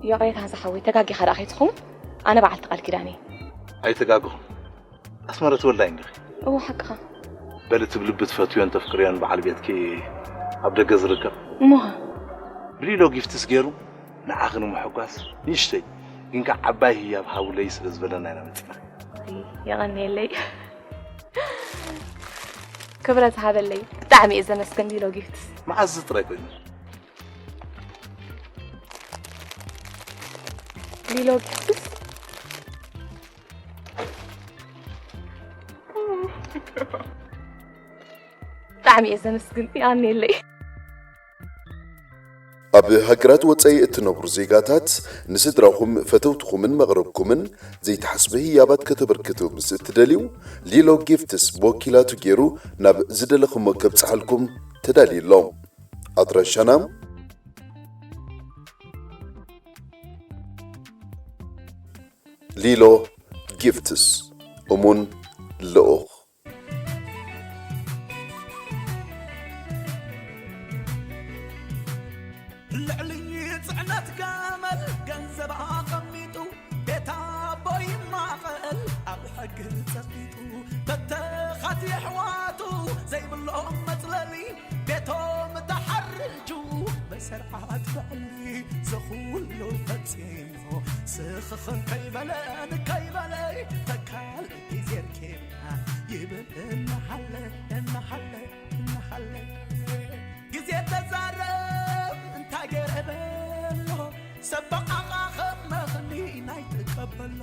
ይቕሬታ ዝሓወይ፣ ተጋጊኻ ደኣ ከይትኸውን፣ ኣነ በዓልቲ ቃል ኪዳን እየ። ኣይተጋግኹም። ኣስመረት ወልዳይ እንዲኺ? እወ፣ ሓቅኻ። በሊ እቲ ብልቢ ትፈትዮን ተፍቅርዮን በዓል ቤትኪ ኣብ ደገ ዝርከብ? እሞኸ? ብሊሎ ጊፍትስ ገይሩ ንዓኺ ንምሕጓስ ንእሽተይ ግን ከኣ ዓባይ ህያብ ሃቡለይ ስለ ዝበለና ኢና መጺና። ኣይ፣ የቐንየለይ። ክብረት ሃበለይ። ብጣዕሚ እየ ዘመስግን ሊሎ ጊፍትስ። መዓዝ ጥራይ ኮይኑ? ሊሎ ጊፍትስ? ብጣዕሚ እየ ዘመስግን። የቐንየለይ። ኣብ ሃገራት ወጻኢ እትነብሩ ዜጋታት፣ ንስድራኹም፣ ፈተውትኹምን መቕረብኩምን ዘይተሓስበ ህያባት ከተበርክቱ ምስ እትደልዩ፣ ሊሎ ጊፍትስ ብወኪላቱ ገይሩ ናብ ዝደለኹሞ ከብጽሓልኩም ተዳልዩ ኣሎ። ኣድራሻና፣ ሊሎ ጊፍትስ፣ እሙን ልኡኽ። ልዕሊ ጽዕነት ገመል ገንዘብ ኣቐሚጡ፣ ቤት ኣቦ ይማቐል ኣብ ሕጊ ጸቂጡ። በተኻት የሕዋቱ ዘይብሎም መጽለሊ፣ ቤቶም ተሓርጁ ብሰርዓት ብዕሊ። ዘኹሉ ፈጺሙ ስኽኽን ከይበለ ንከይበለ፣ ተካል ግዜ ርኬብና ይብል እናሓለ፣ እናሓለ፣ እናሓለ። ግዜ ተዛረብ እንታይ ገይረ በሎ፣ ሰብ በቓቓ ከም መኽኒ ናይ ትቀበሎ።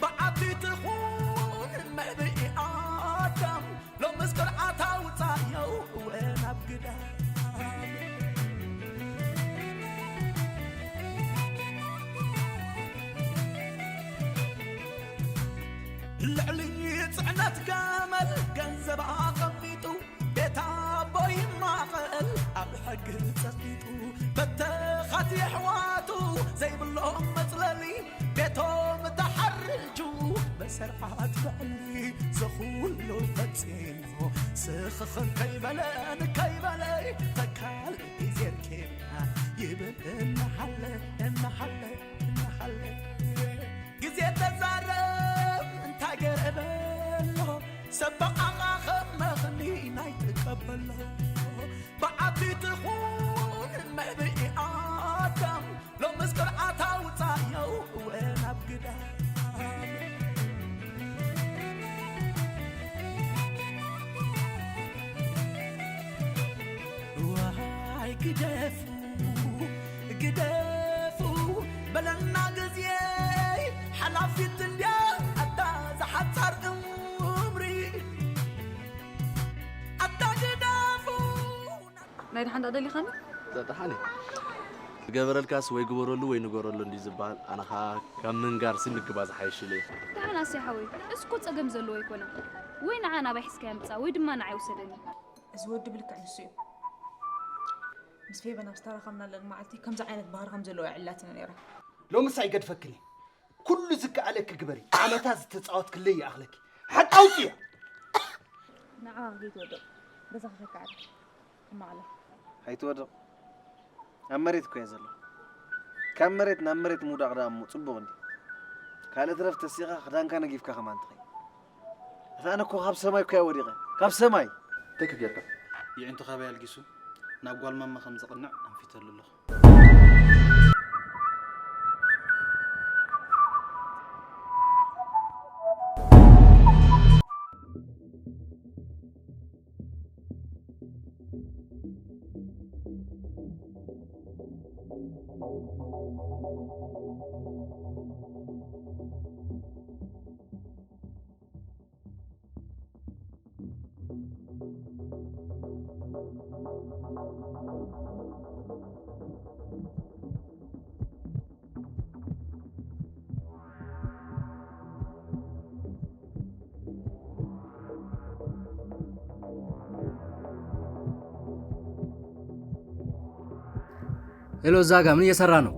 ብዓቢ ትኹን መዕብኢ ኣዳም፣ ሎምስ ቅርዓት ኣውጻዮ እወ ናብ ግዳም። ልዕሊ ጽዕነት ገመል ገንዘብ ኣቐሚጡ፣ ቤት ኣቦ ይማቐል ኣብ ሕጊ ጸቂጡ። በተኻት የሕዋቱ ዘይብሎም መጽለሊ፣ ቤቶም ተሓርጁ ብሰርዓት ብዕሊ። ዘኹሉ ፈጺሙ ስኽኽን ከይበለ ንከይበለ፣ ተካል ግዜ ርኬብና ይብል እናሓለ፣ እናሓለ፣ እናሓለ። ግዜ ተዛረብ እንታይ ገይረ በሎ፣ ሰብ በቓቓ ከም መኽኒ ናይ ትቀበሎ። ብዓቢ ትኹን መዕብኢ ኣዳም፣ ሎምስ ቅርዓት ኣውጻዮ እወ ናብ ግዳም። ዋይ ግደፉ፣ ግደፉ በለና ግዜ ሓላፊት እንድያ ኣታ ዝሓጻር እምሪ። ኣታ ግደፉ። ናይ ደሓን ደኣ ደሊኻኒ? ደሓን እየ። ዝገበረልካስ ወይ ግበረሉ ወይ ንገረሉ እንድዩ ዝበሃል፣ ኣነ ኸኣ ካብ ምንጋር ስንግባ ዝሓይሽ ኢለ እየ። ደሓን ኣስይ ሓወይ፣ እዚ እኮ ጸገም ዘለዎ ኣይኮነን። ወይ ንዓ ናባይ ሒዝካያ ምጻእ ወይ ድማ ንዓይ ውሰደኒ። እዚ ወዲ ብልክዕ ንሱ እዩ። ምስ ፌበን ኣብ ዝተራኸብናለን መዓልቲ ከምዚ ዓይነት ባህሪ ከም ዘለዎ ይዕላትና ነይራ። ሎምስ ኣይገድፈክን እየ። ኩሉ ዝከኣለኪ ግበሪ። ዓመታት ዝተጻወትክለይ ይኣኽለኪ። ሓቂ ኣውጽዮ። ንዓ ዘይትወድቕ በዛ ከተካዕድ። እማዕላ። ኣይትወድቕ። ኣብ መሬት እኮ እየ ዘሎ። ካብ መሬት ናብ መሬት ምውዳቕ ደኣ እሞ ጽቡቕ እንዲ። ካልእ ትረፍ ተሲኻ ክዳንካ ነጊፍካ ከማን ትኸይድ። ኣታ ኣነ እኮ ካብ ሰማይ እኮ እየ ወዲቐ። ካብ ሰማይ። እንታይ ክብየካ? የዒንቱ ካባይ ኣልጊሱ ናብ ጓል ማማ ከም ዘቕንዕ ኣንፊተሉ ኣለኹ። ሄሎ፣ እዛ ጋ ምን እየሰራ ነው?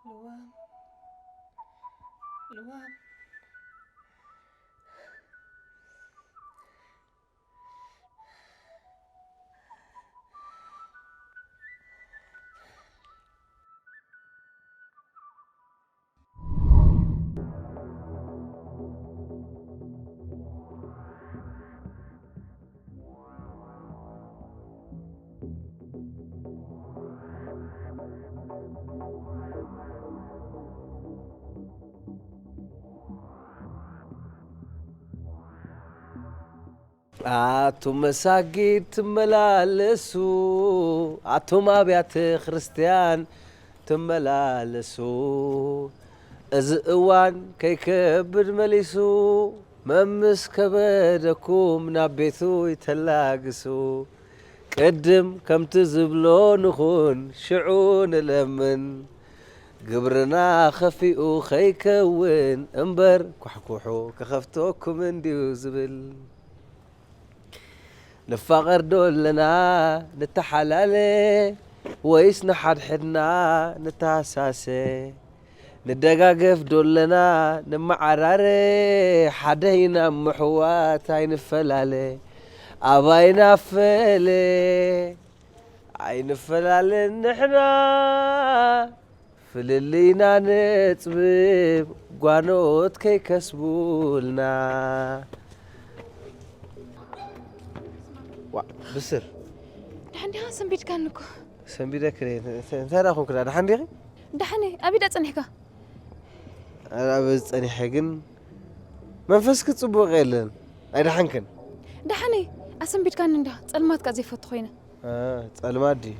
ልዋም፣ ልዋም። ኣቱም መሳጊድ ትመላለሱ፣ ኣቱም ኣብያተ ክርስቲያን ትመላለሱ፣ እዚ እዋን ከይከብድ መሊሱ፣ መምስ ከበደኩም ናብ ቤቱ ይተላግሱ። ቅድም ከምቲ ዝብሎ ንኹን፣ ሽዑ ንለምን፣ ግብርና ኸፊኡ ኸይከውን እምበር፣ ኳሕኩሑ ክኸፍተኩም እንድዩ ዝብል። ንፋቐር ዶ ኣለና ንተሓላለ፣ ወይስ ንሓድሕድና ንተሃሳሰ? ንደጋገፍ ዶ ኣለና ንመዓራረ፣ ሓደ ኢና እሞ ኣሕዋት ኣይንፈላለ፣ ኣባይና ፈለ ኣይንፈላለን ንሕና። ፍልልይና ነጽብብ ጓኖት ከይከስቡልና። ዋ፣ ብስር። ደሓን ዲኻ? ሰንቢድካኒ እኮ። ሰንቢደክን እየ። እንተ-፣ እንታይ ደኣ ኮንክላ? ደሓን ዲኺ? ደሓን እየ። ኣበይ ደኣ ጸኒሕካ? ኧረ፣ ኣበይ ጸኒሐ ግን መንፈስኪ ጽቡቕ የለን። ኣይደሓንክን? ደሓን እየ። ኣሰንቢድካኒ እንዲኻ። ጸልማት ከኣ ዘይፈቱ ኮይነ። አ፣ ጸልማት ድዩ?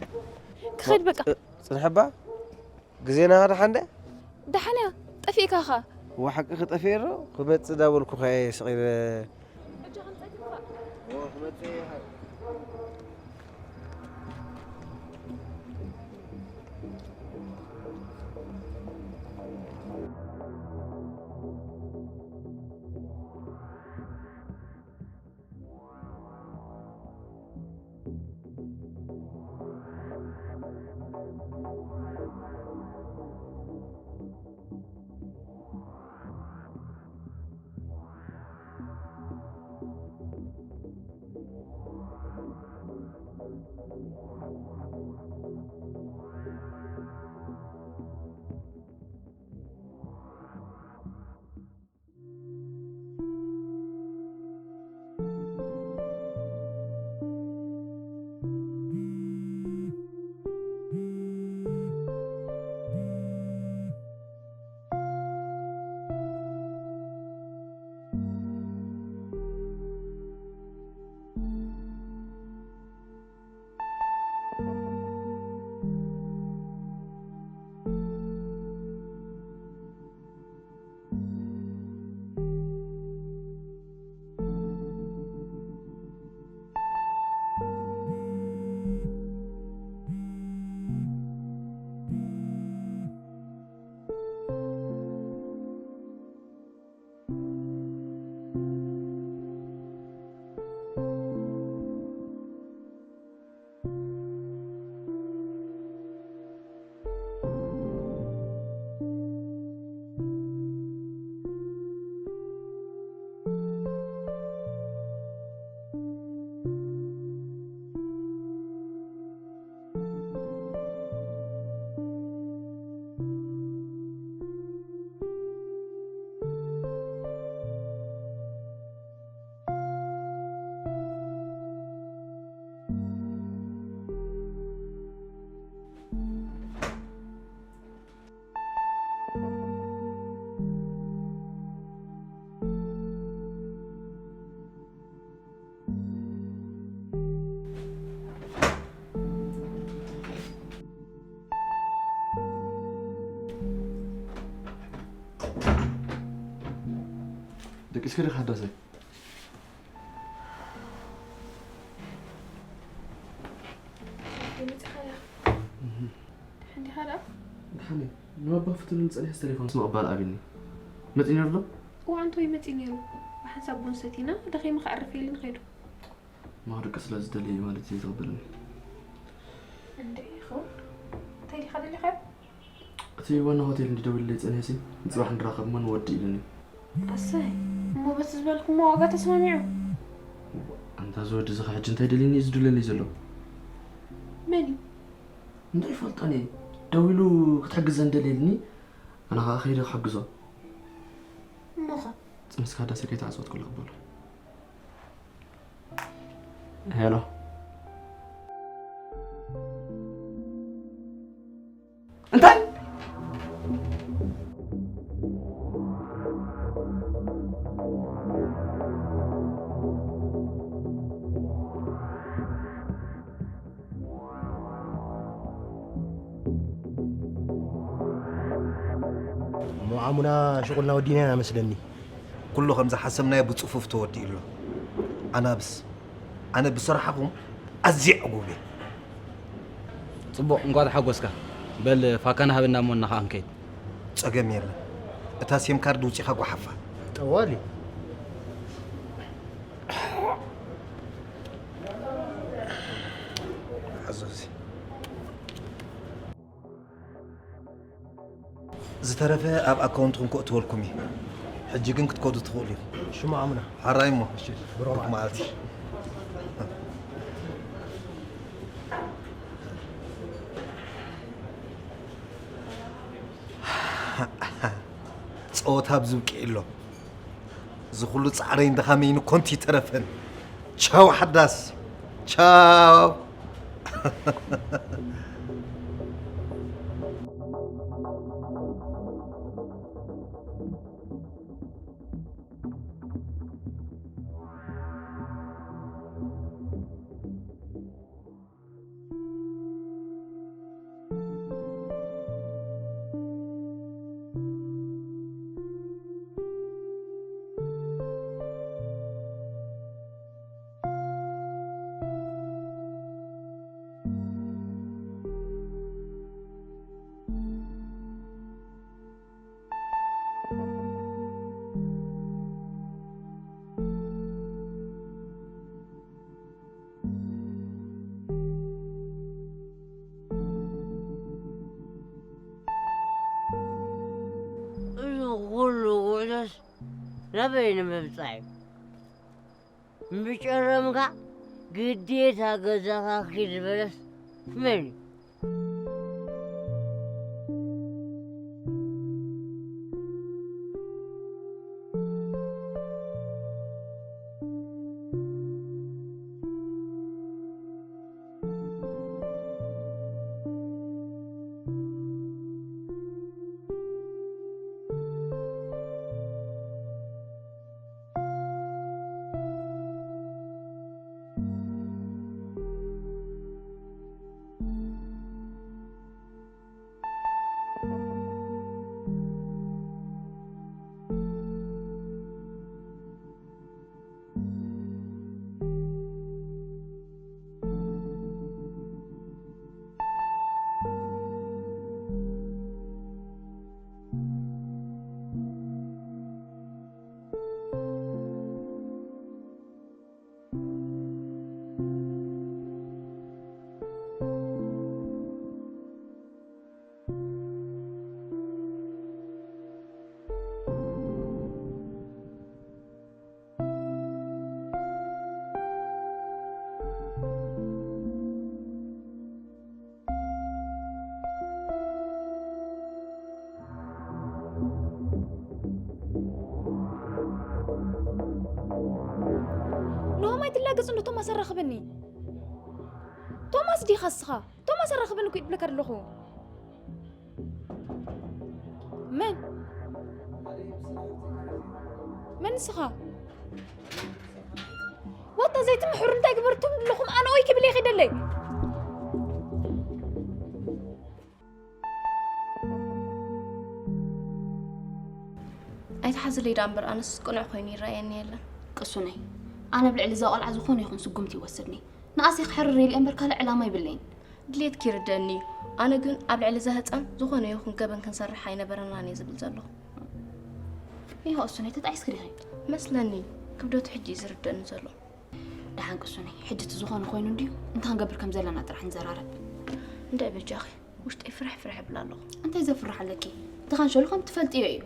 ክኸይድ በቃ። እ፣ ጽንሐባ? ግዜና ደሓን ደ? ደሓን እያ። ጠፊእካ ኸኣ። እዋ፣ ሓቅኺ ጠፊኤ ዶ? ክመጽእ ዳበልኩ ኸኣ እየ ስቕ ኢለ። ደቂስኪ ዲኺ ሓዳሰይ? ደሓን ዲኻ ደኣ? ደሓን እየ። ንባባ ክፍትነሉ ጸኒሐስ ተሌፎንስ ምቕባል ኣቢኒ። መጺኡ ነይሩ ዶ? እወ፣ ኣንቶይ መጺኡ ነይሩ። ብሓንሳብ ቡን ሰቲና፣ ደኺሙ ከዕርፍ ኢሉ ንኸይዱ። እሞ ክድቅስ ስለ ዝደለየ እዩ ማለት እዩ ዘይተቐበለኒ። እንድዒ ይኸውን። እንታይ ዲኻ ደሊኻዮ? እቲ ዋና ሆቴል እንዲ ደዊሉለይ ጸኒሐሲ፣ ንጽባሕ ንራኸብ እሞ ንወዲ ኢሉኒ። ኣሰይ፣ እሞ በቲ ዝበልኩሞ ዋጋ ተስማሚዑ? ኣንታ እዚ ወዲ እዚ ኸ ሕጂ እንታይ ደልዩኒ እዩ ዝድውለለይ ዘሎ? መን እዩ? እንታይ ይፈልጦ እየ። ደዊሉ ክትሕግዘ እንደልየልኒ፣ ኣነ ኸኣ ከይደ ክሕግዞ። እሞኸ? ጽንስካ ዳሰ ከይተዓጽወት ከላ ክበሎ። ሄሎ። እንታይ? እሞ ዓሙና ሽቑልና ወዲና ኢና መስለኒ። ኩሉ ከም ዝሓሰብናዮ ብጽፉፍ ተወዲኡ ኣሎ። ኣናብስ፣ ኣነ ብስራሕኹም ኣዝየ ዕጉብ እየ። ጽቡቕ፣ እንኳዕ ተሓጎስካ። በል ፋካና ሃበና እሞ እናኸኣ ንከይድ። ጸገም የለን። እታ ሴም ካርድ ውጺኻ ጓሓፋ። ጠዋሊ። ሓዞ እዚ። ዝተረፈ ኣብ ኣካውንትኩም ከእትወልኩም እዩ። ሕጂ ግን ክትከዱ ትኽእሉ ኢኹም። ሽሙ ኣሙና። ሓራይ እሞ። እሺ። ብሩኽ መዓልቲ። ጸወታ ኣብ ዝብቅዕ ኣሎ። እዚ ኩሉ ጻዕረይን ድኻመይን ኮንቱ ይተረፈን። ቻው ሓዳስ። ቻው። እዚ ኩሉ ጉዕዞስ ናበይ ንምብጻሕ እዩ? ብጨረምካ ግዴታ ገዛኻ ኪድ ዝበለስ መን እዩ? ንሆም ኣይትላገጽ፣ እንዶ ቶማስ ኣራኽበኒ። ቶማስ ዲኻ እስኻ? ቶማስ ኣራኽበኒ እኮ ይብለካ ኣለኹ። መን? መን ንስኻ? ዋታ ዘይትምሕሩ እንታይ ግበርቱም ኣለኹም? ኣነ ኦይ ክብል እየ ኺደለይ። ኣይትሓዝለይ ደኣ እምበር፣ ኣነስ ቅኑዕ ኮይኑ ይረኣየኒ የለን። ቅሱነይ፣ ኣነ ኣብ ልዕሊ እዛ ቆልዓ ዝኾነ ይኹን ስጉምቲ ይወስድኒ። ንኣሰይ ክሕርር ኢለ እምበር ካልእ ዕላማ ይብለይን። ድሌትኪ ይርደኣኒ እዩ። ኣነ ግን ኣብ ልዕሊ እዛ ህጻን ዝኾነ ይኹን ገበን ክንሰርሕ ኣይነበረናን እየ ዝብል ዘለኹ። ይሆ ቅሱነይ፣ ተጣዒስኪ ዲኺ? መስለኒ፣ ክብደቱ ሕጂ እዩ ዝርደኣኒ ዘሎ። ደሓን ቅሱነይ፣ ሕጂ እቲ ዝኾነ ኮይኑ እንድዩ፣ እንታይ ክንገብር ከም ዘለና ጥራሕ ንዘራረብ። እንድዒ በጃኺ፣ ውሽጠይ ፍርሕ ፍርሕ ይብል ኣለኹ። እንታይ ዘፍርሕ ኣለኪ? እቲ ካንሸሎ ከም ትፈልጥዮ እዩ።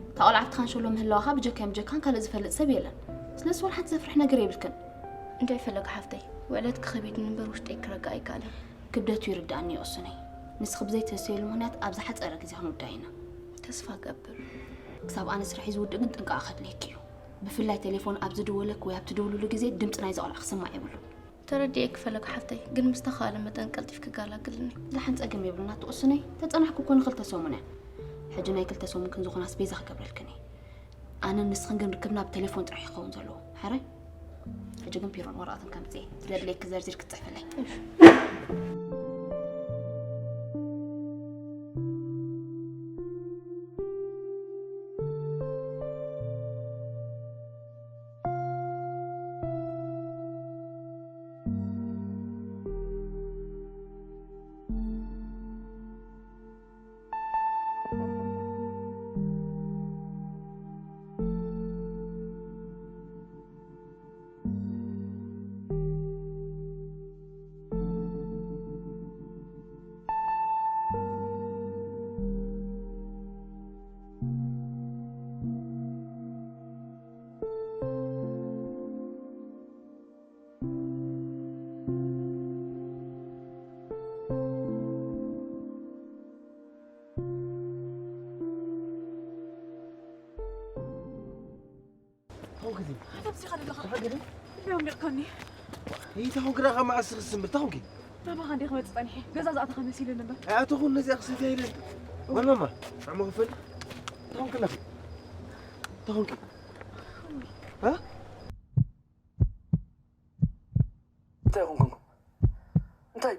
እታ ቆልዓ ኣብቲ ካንሸሎ ምህላዋኻ ብጀካይ ብጀካን ካልእ ዝፈልጥ ሰብ የለን። ስለዚ ዋላ ሓንቲ ዘፍርሕ ነገር የብልክን። እንድዒ ፈለግ ሓፍተይ፣ ውዕለትኪ ከቢድኒ እምበር ውሽጠይ ክረግእ ኣይከኣለን። ክብደቱ ይርድኣኒ እዩ ቅሱነይ። ንስኺ ብዘይትህሰየሉ ምኽንያት ኣብ ዝሓጸረ ግዜ ክንውዳእ ኢና። ተስፋ እገብር። ክሳብ ኣነ ስርሐይ ዝውድእ ግን ጥንቃቐ ከድልየኪ እዩ። ብፍላይ ቴሌፎን ኣብ ዝድወለክ ወይ ኣብ ትድውልሉ ግዜ ድምጺ ናይዛ ቆልዓ ክስማዕ የብሉን። ተረዲኤኪ ፈለግ ሓፍተይ፣ ግን ብዝተኻእለ መጠን ቀልጢፍኪ ገላግልኒ። ደሓን ጸገም የብሉን ኣቲ ቅሱነይ፣ ተጸናሕኩ እኮ ንክልተ ሰሙን እያ። ሕጂ ናይ ክልተ ሰሙን ክንዝኾን ኣስቤዛ ክገብረልክን እየ። ኣነን ንስኽን ግን ርክብና ብቴሌፎን ጥራሕ ይኸውን ዘለዎ። ሕራይ? ሕጂ ግን ቢሮን ወረቐትን ከምጽእ እየ። ዘድልየኪ ዘርዚርኪ ክትጽሕፍለይ። ታንክዚ። ኣታ ብዚኻ ዘለኻ። ደሓን ገለ? እንዲያው እንዲቕካኒ። ይህ ታሁን ግራ ከማ ኣስኽ ስምር ታሁን ጊ። ናባኻ እንዲያ ክመጽእ ጸኒሐ። ገዛ ዝኣተኻ መሲሉኒ እምበር። ኣቶ ኹን ነዚኣ ክሰትያ ኢለ። ወል ማማ፣ ዓሞ ክፈል። ታሁን ክላኺ። ታሁን ጊ። ሃ? እንታይ ኾንኩም? እንታይ?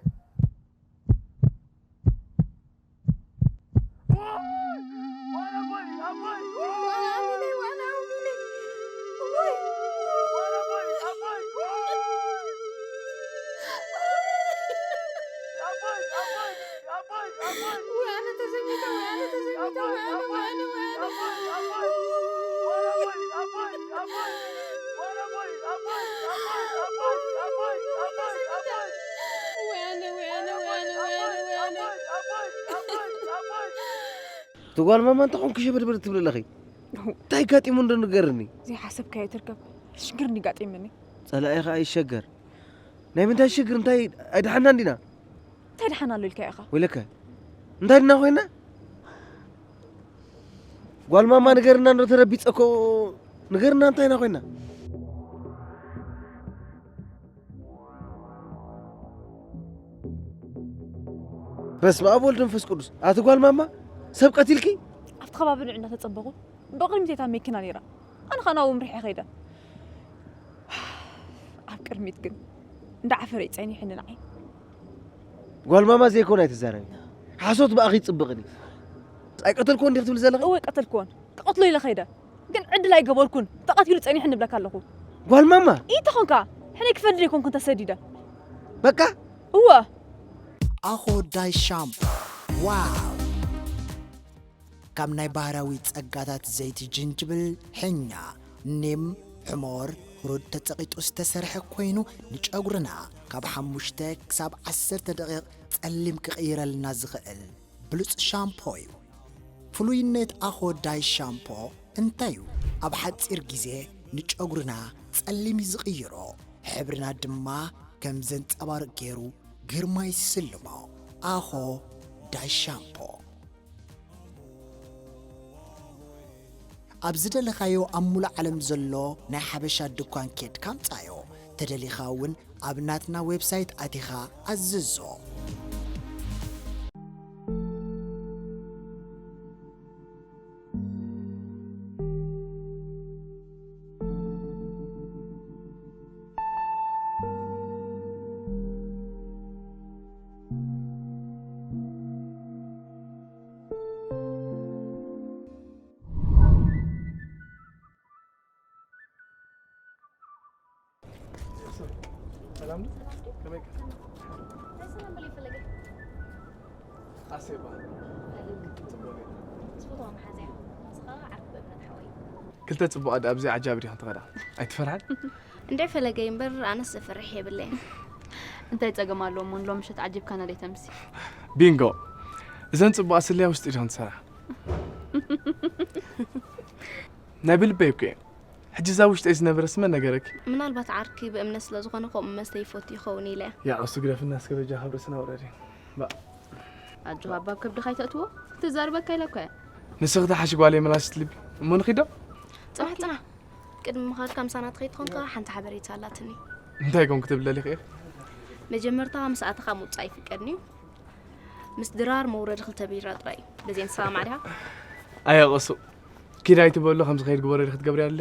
ትጓል ማማ እንተ ኾንኪ ሽብርብር ትብሊ ኣለኺ። እንታይ ጋጢሙ እንዶ ንገርኒ? ዘይሓሰብካዮ ትርከብ። ሽግር እንዲ ጋጢምኒ። ጸላኢ ኸኣ ይሸገር። ናይ ምንታይ ሽግር እንታይ ኣይደሓናን ዲና? እንታይ ደሓን ኣሎ ኢልካ ኢኻ? ወይለከ እንታይ ድና ኮይና? ጓል ማማ ንገርና እንዶ ተረቢጸ እኮ ንገርና እንታይ ኢና ኮይና? በስመ ኣብ ወልድ መንፈስ ቅዱስ ኣቲ ጓል ማማ ሰብ ቀቲልኪ? ኣብቲ ከባቢ ንዑ እናተጸበኹ ብቕድሚት እታ መኪና ነይራ። ኣነ ኸኣ ናብኡ ምርሒቐ ከይደ። ኣብ ቅድሚት ግን እንዳዓፈረ እዩ ጸኒሕኒ ንዓይ። ጓል ማማ ዘይኮነ ኣይትዛረቢ። ሓሶት ብኣኺ ይጽብቕን እዩ። ኣይቀተልክዎን ዲኺ ትብሊ ዘለኺ? እወ ቀተልክዎን። ክቐትሎ ኢለ ከይደ። ግን ዕድል ኣይገበርኩን። ተቐቲሉ ጸኒሕኒ እብለካ ኣለኹ። ጓል ማማ? ኢተኾንካ? ሕነ ክፈርድ ኣይኮንኩን ተሰዲደ። በቃ? እወ። ኣኾ ዳይ ሻምፖ። ዋው! ካብ ናይ ባህራዊ ጸጋታት ዘይቲ ጅንጅብል፣ ሕኛ፣ ኒም፣ ሕሞር፣ ሁሩድ ተጸቒጡ ዝተሰርሐ ኮይኑ፣ ንጨጉርና ካብ ሓሙሽተ ክሳብ ዓሰርተ ደቂቕ ጸሊም ክቕይረልና ዝኽእል ብሉጽ ሻምፖ እዩ። ፍሉይነት ኣኾ ዳይ ሻምፖ እንታይ እዩ? ኣብ ሓጺር ግዜ ንጨጉርና ጸሊም እዩ ዝቕይሮ፣ ሕብርና ድማ ከም ዘንጸባርቕ ገይሩ ግርማ ይስልሞ። ኣኾ ዳይ ሻምፖ። ኣብ ዝደለኻዮ ኣብ ሙሉእ ዓለም ዘሎ ናይ ሓበሻ ድኳን ኬድካ ምጻዮ። ተደሊኻ እውን ኣብ ናትና ዌብሳይት ኣቲኻ ኣዝዞ። ሰላም ድዩ? ከመይ ኢኻ? ኣሰይ በሃል። ጽቡቕ ኔርካ። ክልተ ጽቡቓት ደኣ ብዘይ ዓጃቢ ዲኽን ትኸዳ? ኣይትፈርሓን? እንድዒ ፈለገይ እምበር ኣነስ ዘፍርሕ የብለይን። እንታይ ጸገም ኣለዎ እሞ ንሎሚ ምሸት ዓጂብካና ደይተምሲ? ቢንጎ! እዘን ጽቡቓት ስለያ ውሽጢ ዲኽን ትሰርሓ? ናይ ብልበይ እኮ እየን። ሕጂ እዛ ውሽጠይ ዝነበረስ መን ነገረኪ? ምናልባት ዓርኪ ብእምነት ስለ ዝኾነ ከምኡ መስተ ይፈቱ ይኸውን ኢለ እየ። ያዕ፣ እሱ ግደፍና እስከ በጃ ካብ ርእስና ውረዲ። ባእ። ኣጆኻ ኣባብ ከብድኻ ኣይተእትዎ። ክትዛረበካ ኢለ እኮ እየ። ንስኺ ተሓሺ ጓለይ መላሲት ልቢ። እሞ ንኺዶ? ጽናሕ፣ ጽናሕ። ቅድሚ ምኻድካ ምሳና ትኸይድ ትኾንካ ሓንቲ ሓበሬታ ኣላትኒ። እንታይ ኮንክ ትብል ደሊኺ ኢኺ? መጀመርታ ምስ ኣተኻ ምውጻእ ይፍቀድኒ እዩ። ምስ ድራር መውረዲ ክልተ ቢራ ጥራይ እዩ። በዚ ንሰማማዕ ዲኻ? ኣየቐሱ። ኪድ ኣይትበሎ፣ ከምዚ ከይድ ግበሮ ኢልኪ ክትገብርያ ኣሎ።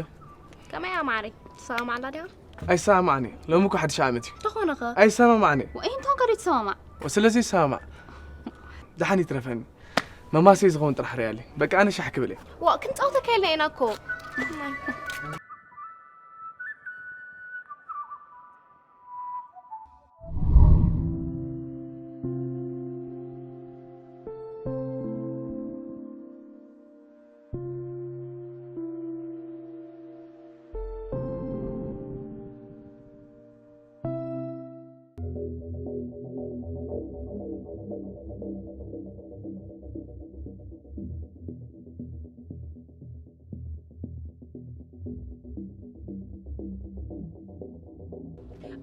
ከመይ እያ ማዕረይ? ትሰማማዕ ኣላ ዲኻ? ኣይሰማማዕን እየ። ሎሚ እኮ ሓድሽ ዓመት እዩ። ተኾነ ኸ? ኣይሰማማዕን እየ። ወ-፣ እንታይ ከ ዘይትሰማማዕ? ወ-፣ ስለዚ ይሰማማዕ። ደሓን ይትረፈኒ። መማሰይ ዝኸውን ጥራሕ ርኣያለይ። በቃ ኣነ ሻሕ ክብል እየ። ዋ፣ ክንጻወተካ ኢልና ኢና እኮ።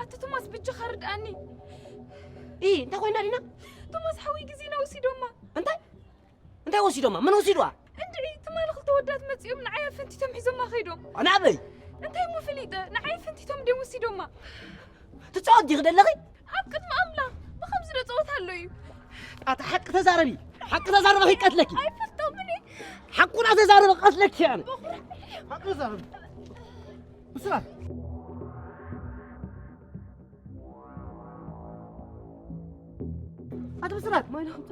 ኣቶ ቶማስ፣ ብጃኻ ርድኣኒ። ኢ፣ እንታይ ኮይና ዲና? ቶማስ ሓወይ ግዜና ወሲዶማ። እንታይ? እንታይ ወሲዶማ? መን ወሲድዋ? እንድዒ፣ ትማሊ ክልተ ወዳት መጺኦም ንዓይ ኣፈንቲቶም ሒዞማ ከይዶም። ናበይ? እንታይ እሞ ፈሊጠ? ንዓይ ኣፈንቲቶም ድዮም ወሲዶማ። ትጻወት ዲኺ ደለኺ? ኣብ ቅድሚ ኣምላኽ ብኸምዚ ዶ ጸወታ ኣሎ እዩ? ኣታ ሓቂ ተዛረቢ። ሓቂ ተዛረቢ ከይቀትለኪ። ኣይፈልጦምን እየ። ሓቁና ተዛረቢ ቀትለኪ ኣነ። ሓቂ ተዛረቢ። ብስራት። ኣቶ ብስራት፣ ማይ ናምጣ።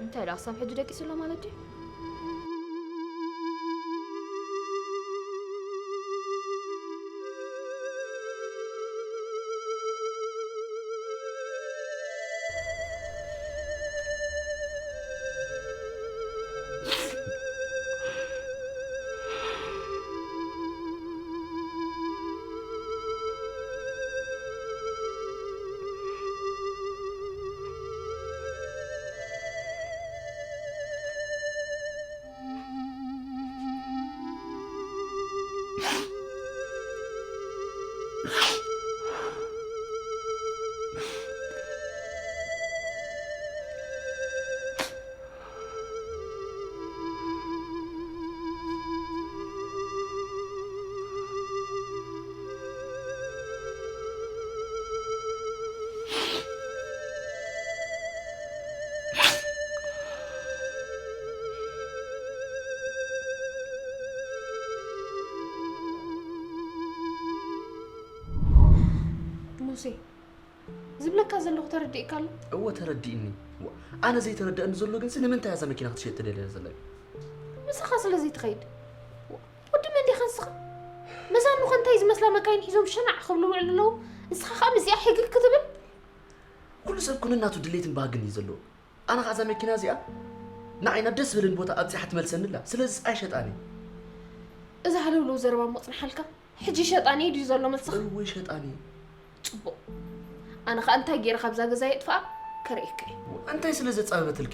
እንታይ ደኣ ክሳብ ሕጂ ደቂሱ ኣሎ ማለት ድዩ? ሙሴ፣ ዝብለካ ዘለኹ ተረዲእካ ኣሎ? እወ፣ ተረዲእኒ። ዋ፣ ኣነ ዘይተረድአኒ ዘሎ ግንሲ፣ ንምንታይ እዛ መኪና ክትሸጥ ትደልያ ዘለካ? ምሳኻ ስለ ዘይትኸይድ። ዋ፣ ወዲ መን ዲኻ ንስኻ? መዛኑ ኸ እንታይ ዝመስላ መካይን ሒዞም ሸናዕ ክብሉ ውዕሉ ኣለዉ? ንስኻ ኸኣ ምስዚኣ ሕግግ ክትብል? ኩሉ ሰብ ኩነናቱ ድሌትን ባህግን እዩ ዘለዎ። ኣነ ኸኣ እዛ መኪና እዚኣ ንዓይ ናብ ደስ ዝብልን ቦታ ኣብጺሓ ትመልሰኒ ኣላ። ስለዚ ኣይሸጣን እየ። እዚ ሃለውለው ዘረባ እሞ ጽንሓልካ። ሕጂ ይሸጣን እየ ድዩ ዘሎ መልስኻ? እወ፣ ይሸጣን እየ። ጽቡቕ። ኣነ ኸኣ እንታይ ገይረ ካብዛ ገዛ የጥፍኣ ከርእየካ እየ። እንታይ ስለ ዘጻበበትልኪ?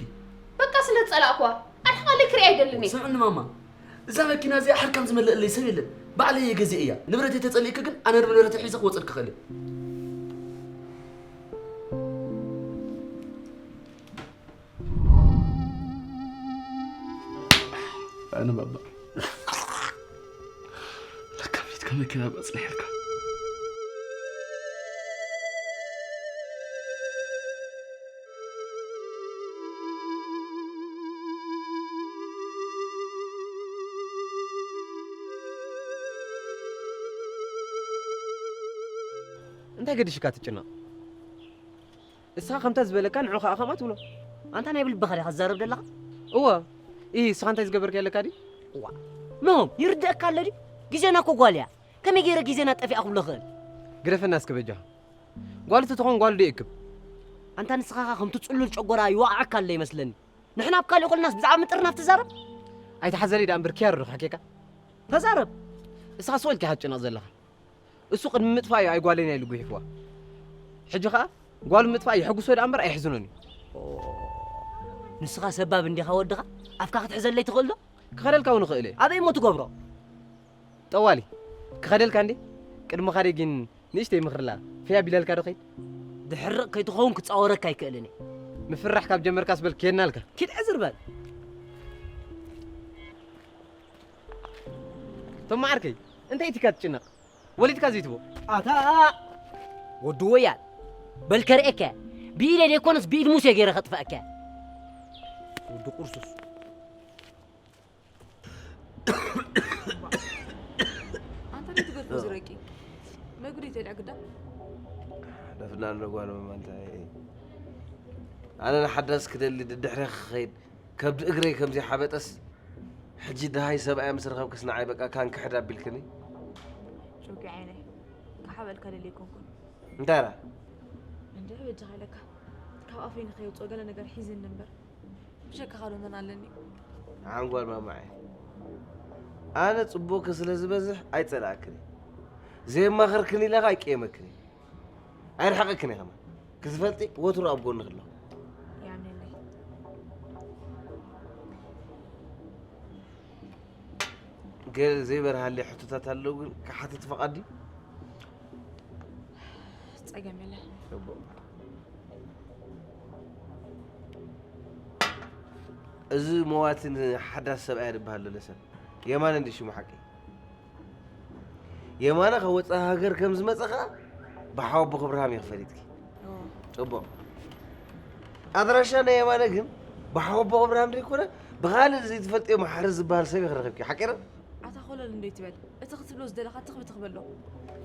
በቃ ስለ ዝጸላእኩዋ። ኣርሕቓለይ ክርእያ ኣይደልን እየ። ስምዕኒ ማማ፣ እዛ መኪና እዚኣ ሕርካን ዝመለአለይ ሰብ የለን። ባዕለይ እየ ገዚኤያ። ንብረተይ ተጸሊእኪ ግን ኣነ ንብረተይ ሒዘ ክወጸልኪ እኽእል እየ። ኣነ ባባ፣ ለካ ፊትካ መኪና ኣጽኒሕልካ። እንታይ ገዲሽካ ትጭነቕ? እስኻ ከምታ ዝበለካ ንዑ ኸኣ ከምኣ ትብሎ። ኣንታ ናይ ብልብኻ ዲኻ ትዛረብ ዘለኻ? እወ። ኢ፣ እስኻ እንታይ ዝገበርካ የለካ ድዩ? እዋ። ኖ፣ ይርደኣካ ኣሎ ድዩ? ግዜና እኮ ጓል እያ። ከመይ ገይረ ግዜና ጠፊኣ ክብሎ እኽእል? ግደፈና እስከ በጃኻ። ጓል ትትኾን ጓል ዶ ይእክብ? ኣንታ ንስኻ ኸኣ ከምቲ ጽሉል ጨጎራ ይወቕዓካ ኣሎ ይመስለኒ። ንሕና ኣብ ካልእ ኮለናስ ብዛዕባ ምጥርናፍ ትዛረብ? ኣይትሓዘለይ ደኣ እምበር ኪያር ዶ ክሓኬካ? ተዛረብ። እስኻ ስቕ ኢልካ ኢኻ ትጭነቕ ዘለኻ። እሱ ቅድሚ ምጥፋእ እዩ ኣይጓለይን ኢሉ ጉሒፍዋ። ሕጂ ኸኣ ጓሉ ምጥፋእ የሐጉሶ ደኣ እምበር ኣየሕዝኖን እዩ። ኦ፣ ንስኻ ሰባብ እንዲኻ ወድኻ? ኣፍካ ክትሕዘለይ ትኽእል ዶ? ክኸደልካ እውን እኽእል እየ። ኣበይ እሞ ትገብሮ? ጠዋሊ፣ ክኸደልካ እንዴ? ቅድሚ ኻደ ግን ንእሽተይ ምኽርላ፣ ፍያ ቢለልካ ዶ ኸይድ? ድሕርቕ ከይትኸውን ክጻወረካ ኣይክእልን እየ። ምፍራሕ ካብ ጀመርካስ በል ኬድናልካ። ኪድ ዕዝር በል። ቶም መዓርከይ፣ እንታይ ኢቲካ ትጭነቕ? ወሊድካ ዘይትቦ። ኣታ ወዲ ወያል፣ በል ከርእየካ። ብኢደይ ዘይኮነስ ብኢድ ሙሴ ገይረ ከጥፍኣካ። ወዲ ቁርሱስ። ኣንታ እንታይ ትገድፎ ዝረቂ? መግዲ ተልዕ ግዳ። ደፍና ኣሎ ጓል መማ እንታይ? ኣነ ንሓዳስ ክደሊ ድድሕረ ክኸይድ ከብዲ እግረይ ከምዚ ሓበጠስ፣ ሕጂ ደሃይ ሰብኣያ ምስ ረኸብክስ ንዓይ በቃ ካን ክሕድ ኣቢልክኒ? ጮቂ ዓይነይ፣ ክሓበልካ ደልየ ኣይኮንኩን። እንታይ ደኣ? እንድዒ በጃኻ ኢለካ፣ ካብ ኣፈይ ንኸይወጽኦ ገለ ነገር ሒዝኒ እምበር፣ ብሸካኻ ዶ መን ኣለኒ? ንዓን ጓል ማማዓይ፣ ኣነ ጽቡቕኪ ስለ ዝበዝሕ ኣይጸላእክን እየ። ዘየማኸርክኒ ኢለ ኸኣ ኣይቅየመክን እየ። ኣይርሕቐክን እየ ከማን። ክትፈልጢ ወትሩ ኣብ ጎንኺ ኣለኹ። የኣምነለይ። ገለ ዘይበርሃለይ ሕቶታት ኣለዉ ግን ክሓትት ፍቓድ ድዩ? ጸገም የለን። ጽቡቕ። እዚ መዋቲ ንሓዳስ ሰብኣያ ዝበሃል ዘሎ ሰብ የማነ እንድዩ ሽሙ ሓቂ? የማነ ካብ ወጻኢ ሃገር ከም ዝመጸ ኸኣ ብሓወቦ ክብርሃም ኢኺ ፈሊጥኪ። እዎ። ጽቡቕ። ኣድራሻ ናይ የማነ ግን ብሓወቦ ክብርሃም ዘይኮነ ብኻልእ ዘይትፈልጥዮ መሓሪ ዝበሃል ሰብ ኢኺ ረኺብኪ። ሓቂ ዶ? ኣታ ኮለል እንዶ ኣይትበል። እቲ ክትብሎ ዝደለኻ ትኽ ብትኽ በሎ።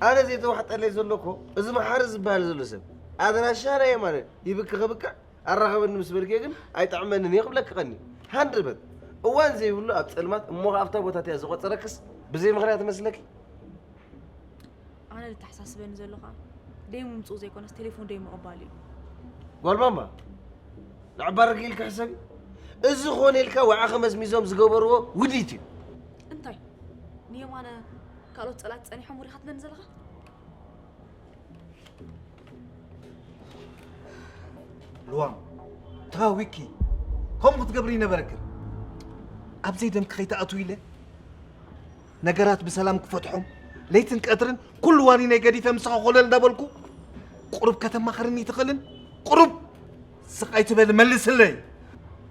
ኣነ ዘይተዋሕጠለይ ዘሎ እኮ እዚ መሓሪ ዝበሃል ዘሎ ሰብ ኣድራሻ ናይ የማነ ሂብኪ ከብቅዕ ኣራኸበኒ ምስ በልክዮ ግን ኣይጥዕመንን እየ ክብለኪ ቀኒ። ሃንደበት። እዋን ዘይብሉ ኣብ ጸልማት እሞ ኣብታ ቦታ እያ ዝቖጸረክስ ብዘይ ምኽንያት መስለኪ? ኣነ ልተሓሳስበኒ ዘሎ ኸዓ ደይ ምምፅኡ ዘይኮነስ ቴሌፎን ደይ ምቕባል እዩ። ጓል ማማ ንዕባር ኢልኪ ሕሰቢ። እዚ ኾነ ኢልካ ወዓኸ መዝሚዞም ዝገበርዎ ውዲት እዩ። እንታይ ንየማነ ካልኦት ፀላት ፀኒሖም ወሪኻ ትብለኒ ዘለኻ? ልዋም ተሃዊኪ ከምኡ ክትገብሪ ይነበረክን። ኣብ ዘይደምኪ ከይትኣትው ኢለ ነገራት ብሰላም ክፈትሖም ለይትን ቀትርን ኩሉ ዋኒነይ ገዲፈ ምሳኺ ኮለል እንዳበልኩ ቁሩብ ከተማኽርኒ ትኽእልን? ቁሩብ ስቕ ኣይትበሊ መልስለይ።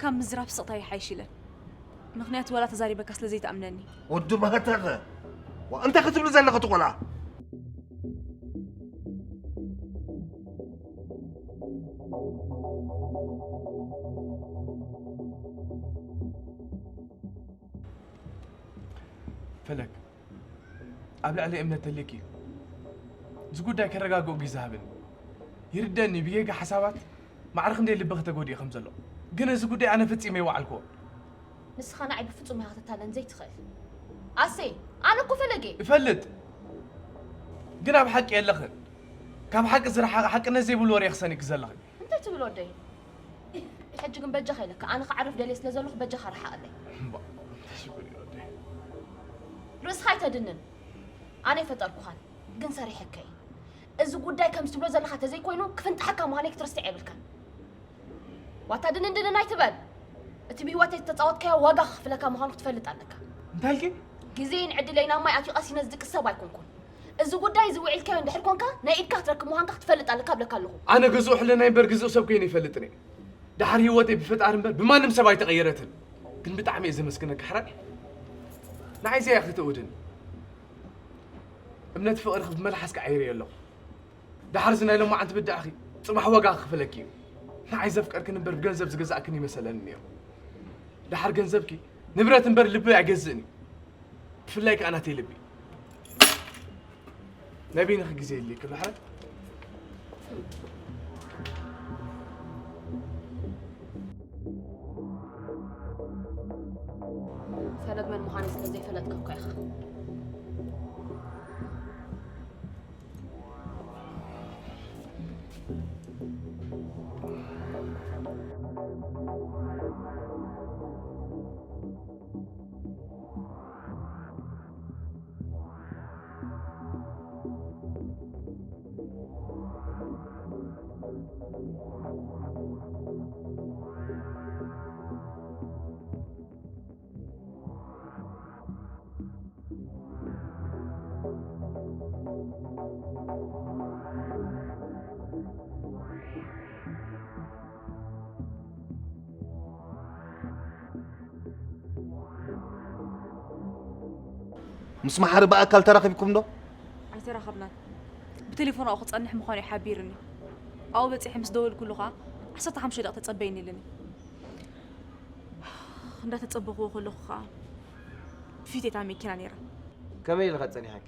ካብ ምዝራብ ስቕታ ይሓይሽ ኢለን። ምኽንያቱ ዋላ ተዛሪበካ ስለ ዘይትኣምነኒ። ወዲ ባህታኸ ዋ እንታይ ክትብሉ ዘለኸ ትቆልዓ? ፈለግ ኣብ ልዕሊ እምነት ተልኪ እዚ ጉዳይ ከረጋግኦ ግዜ ሃብኒ። ይርደኒ ብጌጋ ሓሳባት ማዕረ ክንደይ ልቢ ከተጎድኢ ከም ዘሎ ግን እዚ ጉዳይ ኣነ ፈጺመ ይወዓልክዎ። ንስኻ ንዓይ ብፍጹም ኢኻ ክተታለን ዘይትኽእል። ኣሰይ ኣነ እኮ ፈለገ እፈልጥ ግን ኣብ ሓቂ የለኽን። ካብ ሓቂ ዝረሓቐ ሓቅነት ዘይብሉ ወሬ ክሰኒክ ዘለኽን። እንታይ ትብል ወደይ? ሕጂ ግን በጃኻ ኢለካ ኣነ ክዓርፍ ደልየ ስለ ዘለኹ በጃኻ ረሓቐለይ። እምባ እንታይ ሽግር እዩ ወደይ? ርእስኻ ኣይተድንን። ኣነ ይፈጠርኩኻን ግን ሰሪሐከይ። እዚ ጉዳይ ከም ዝትብሎ ዘለኻ ተዘይኮይኑ ክፍንጥሓካ ምዃነይ ክትርስዕ የብልካን። ዋታ ድንን ድንን ኣይትበል። እቲ ብህይወተይ ዝተጻወትካዮ ዋጋ ክኽፍለካ ምዃኑ ክትፈልጥ ኣለካ። እንታይ ኢልኪ? ግዜይን ዕድለይን ኣብ ማይ ኣትዩ ቀሲነ ዝድቅስ ሰብ ኣይኮንኩን። እዚ ጉዳይ እዚ ውዒልካዮ እንድሕር ኮንካ ናይ ኢድካ ክትረክብ ምዃንካ ክትፈልጥ ኣለካ እብለካ ኣለኹ። ኣነ ግዙእ ሕልናይ እምበር ግዙእ ሰብ ኮይነ ይፈልጥን እየ። ደሓር ህይወተይ ብፈጣሪ እምበር ብማንም ሰብ ኣይተቐየረትን። ግን ብጣዕሚ እየ ዘመስግነካ ሕራይ። ንዓይ እዚኣ እያ ከተእውድኒ። እምነት ፍቕርኺ ብመልሓስኪ ዓይረዮ ኣለኹ። ደሓር እዚ ናይ ሎማዓንቲ ብድዕኺ ጽባሕ ዋጋ ክኽፍለኪ እዩ። ንዓይ ዘፍቀርክን እምበር ብገንዘብ ዝገዛእክን ይመሰለኒ ነይሩ። ደሓር ገንዘብኪ ንብረት እምበር ልቢ ኣይገዝእን እዩ። ብፍላይ ከኣ ናተይ ልቢ። ናይ በይንኺ ግዜ የድልየኪ ኣሎ ሕራይ። ፈለግ መን ምዃነይ ስለ ዘይፈለጥካ እኮ ኢኻ። ምስ መሓሪ ብኣካል ተራኺብኩም ዶ? ኣይተራኸብናን። ብቴሌፎን ኣብኡ ክጸንሕ ምዃኑ እዩ ሓቢርኒ። ኣብኡ በጺሐ ምስ ደወልኩሉ ኸኣ ዓሰርተ ሓሙሽተ ደቂቕ ተጸበይኒ ኢሉኒ። እንዳተጸበኽዎ ከለኹ ኸኣ ብፊት እታ መኪና ነይራ። ከመይ ኢልኻ ጸኒሓኪ?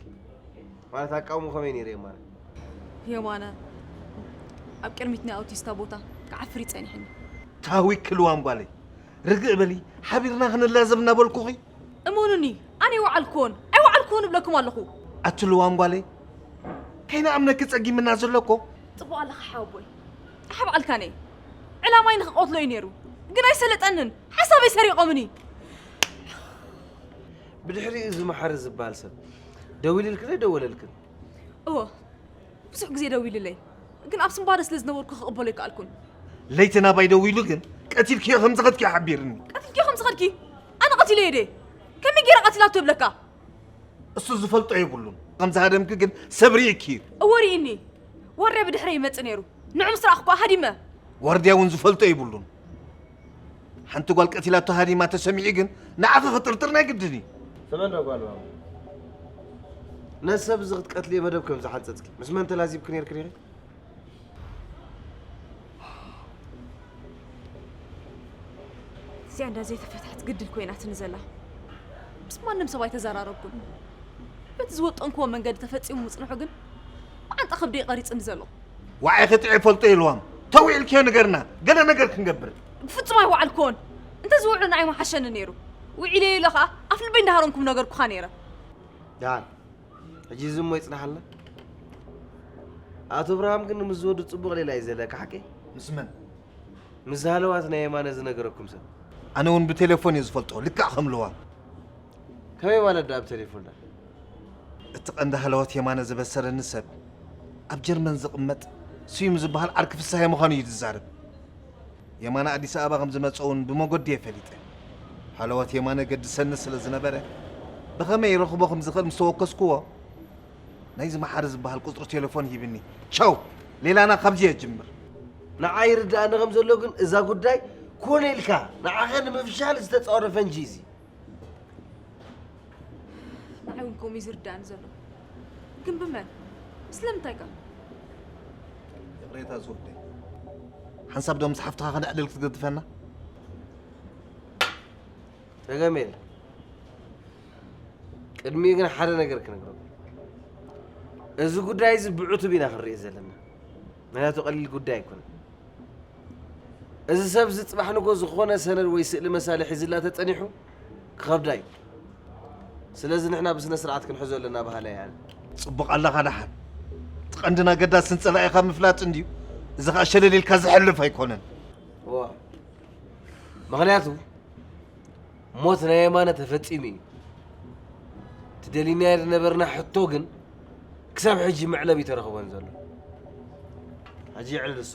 ማለት ኣቃውሞ ከመይ ነይሩ የማነ? የማነ ኣብ ቅድሚት ናይ ኣውቲስታ ቦታ ክዓፍር እዩ ጸኒሕኒ። ታዊክ ክልዋም ጓለይ ርግእ በሊ ሓቢርና ክንላዘብ እናበልኩኺ እመኑኒ ኣነ ይወዓልኩዎን ኣይወዓልኩዎን እብለኩም ኣለኹ። ኣቲ ልዋም ጓለይ ከይንኣምነኪ ጸጊምና ዘሎ እኮ። ጽቡቕ ኣለኻ ሓወቦይ። ጠሓ በዓልካኒ። ዕላማይ ንኽቐትሎ እዩ ነይሩ። ግን ኣይሰለጠንን። ሓሳበይ ሰሪቖምኒ። ብድሕሪኡ እዚ መሓሪ ዝበሃል ሰብ ደዊልልክን ኣይደወለልክን? እወ ብዙሕ ግዜ ደዊልለይ። ግን ኣብ ስንባደ ስለ ዝነበርኩ ክቕበሎ ኣይከኣልኩን። ለይቲ ናባይ ደዊሉ ግን ቀቲልክዮ ከም ዝኸድኪ ሓቢርኒ። ቀቲልክዮ ከም ዝኸድኪ? ኣነ ቀቲለዮ ድየ? ከመይ ገይረ ቀቲላቶ እብለካ? እሱ ዝፈልጦ የብሉን። ከም ዝሃደምኪ ግን ሰብ ርኢኪ እዩ። እወ ርኢኒ። ወርድያ ብድሕረይ ይመጽእ ነይሩ። ንዑ ምስ ረኣኹ ከኣ ሃዲመ። ወርድያ እውን ዝፈልጦ የብሉን። ሓንቲ ጓል ቀቲላቶ ሃዲማ ተሰሚዑ ግን ንዓኺ ክጥርጥር ናይ ግድን እዩ። ተመን ዶ ጓል ማማ? ነዚ ሰብ እዚ ክትቀትልዮ መደብ ከም ዝሓንጸጽኪ ምስ መን ተላዚብኪ ነይርኪ ዲኺ? እዚኣ እንዳ ዘይተፈትሐት ግድል ኮይናትኒ ዘላ። ምስ ማንም ሰብ ኣይተዘራረብኩን። በቲ ዝወጠንክዎ መንገዲ ተፈጺሙ ምጽንሑ ግን መዓንጣ ከብደይ እዩ ቀሪጽኒ ዘሎ። ዋዒ ክጥዒ ፈልጦ ኢልዋም። ተው ኢልክዮ ንገርና፣ ገለ ነገር ክንገብር። ብፍጹም ኣይወዓልኩዎን። እንተዝውዕሉ ንዓይ ምሓሸኒ ነይሩ። ውዒለዮ ኢለ ኸኣ ኣፍ ልበይ እንዳሃረምኩም ነገርኩኻ ነይረ። ደሓን። ሕጂ እዚ እሞ ይጽናሓልና። ኣቶ እብርሃም ግን ምስ ዝወዱ ጽቡቕ ሌላ እዩ ዘለካ፣ ሓቂ? ምስ መን? ምስ ሃለዋት ናይ የማነ ዝነገረኩም ሰብ። ኣነ እውን ብቴሌፎን እየ ዝፈልጦ፣ ልክዕ ከም ልዋ። ከመይ ማለት ደኣ ብቴሌፎን ደኣ? እቲ ቀንዲ ሃለዋት የማነ ዝበሰረኒ ሰብ፣ ኣብ ጀርመን ዝቕመጥ ስዩም ዝበሃል ዓርኪ ፍስሃየ ምዃኑ እዩ ዝዛረብ። የማነ ኣዲስ ኣበባ ከም ዝመጸ እውን ብመጎዲ እየ ፈሊጠ። ሃለዋት የማነ ገድሰኒ ስለ ዝነበረ፣ ብኸመይ ይረኽቦ ከም ዝኽእል ምስ ተወከስኩዎ፣ ናይዚ መሓሪ ዝበሃል ቁጽሪ ቴሌፎን ሂብኒ። ቻው፣ ሌላና ካብዚ እየ ዝጅምር። ንዓይ ይርድኣኒ ከም ዘሎ ግን እዛ ጉዳይ ኮነ ኢልካ ንዓኸ ንምፍሻል ዝተጻወረ ፈንጂ እዚ። ንዓይ እውን ከምኡ እዩ ዝርድኣኒ ዘሎ። ግን ብመን? ስለምንታይ ከ? ይቕሬታ ዝወደይ። ሓንሳብ ዶ ምስ ሓፍትኻ ከነዕልል ክትገድፈና? ጸገም የለን። ቅድሚኡ ግን ሓደ ነገር ክነግረኩም። እዚ ጉዳይ እዚ ብዕቱብ ኢና ክንርኢ ዘለና። ምኽንያቱ ቀሊል ጉዳይ ኣይኮነን። እዚ ሰብ እዚ ጽባሕ ንጎ ዝኾነ ሰነድ ወይ ስእሊ መሳሊ ሒዝላ ተጸኒሑ ክኸብዳ እዩ። ስለዚ ንሕና ብስነ ስርዓት ክንሕዞ ኣለና በሃላይ እየ ኣነ። ጽቡቕ ኣለኻ ደሓን። እቲ ቀንድን ኣገዳስን ጸላኢኻ ምፍላጥ እንድዩ። እዚ ኸኣ ሸለል ኢልካ ዝሕለፍ ኣይኮነን። እዋ። ምኽንያቱ ሞት ናይ የማነ ተፈጺሙ እዩ። እቲ ደሊናዮ ዝነበርና ሕቶ ግን ክሳብ ሕጂ መዕለቢ ተረኽቦን ዘሎ። ሕጂ ይዕልል እሱ።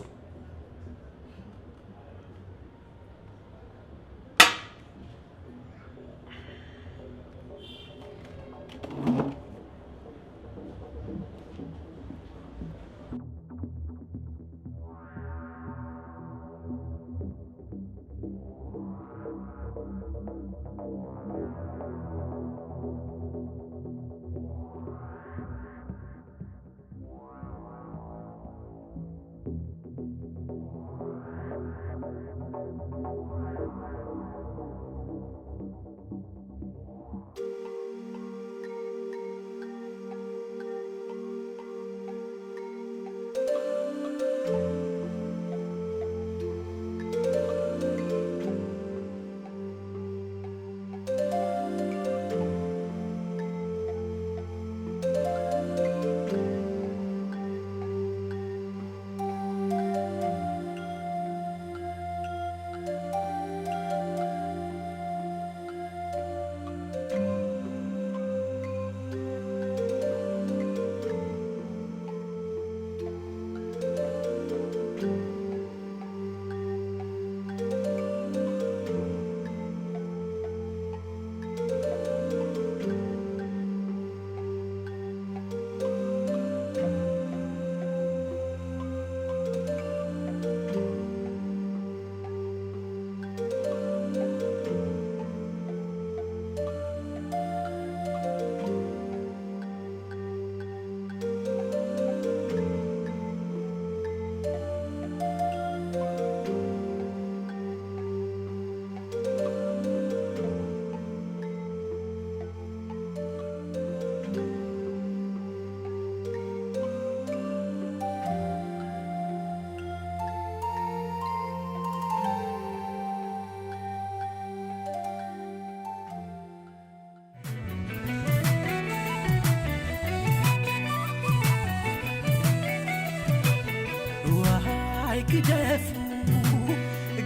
ዋይ ግደፉ፣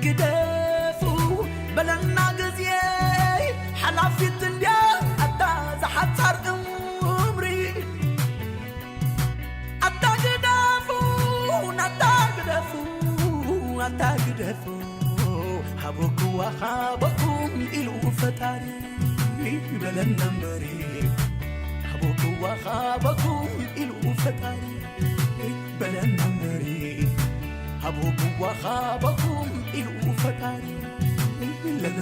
ግደፉ በለና ግዜ ሓላፊት እንድያ ኣታ ዝሓጻር እምሪ። ኣታ ግደፉ፣ ኣታ ግደፉ፣ ኣታ ግደፉ። ሃበኩዋ ሃበኩም ኢሉ ፈጣሪ በለና እምበሪ። ሃበኩዋ ሃበኩም ኢሉ ፈጣሪ በለና እምበሪ። ሃበኩዋ ሃበኩም ኢሉ ፈጣሪ በለና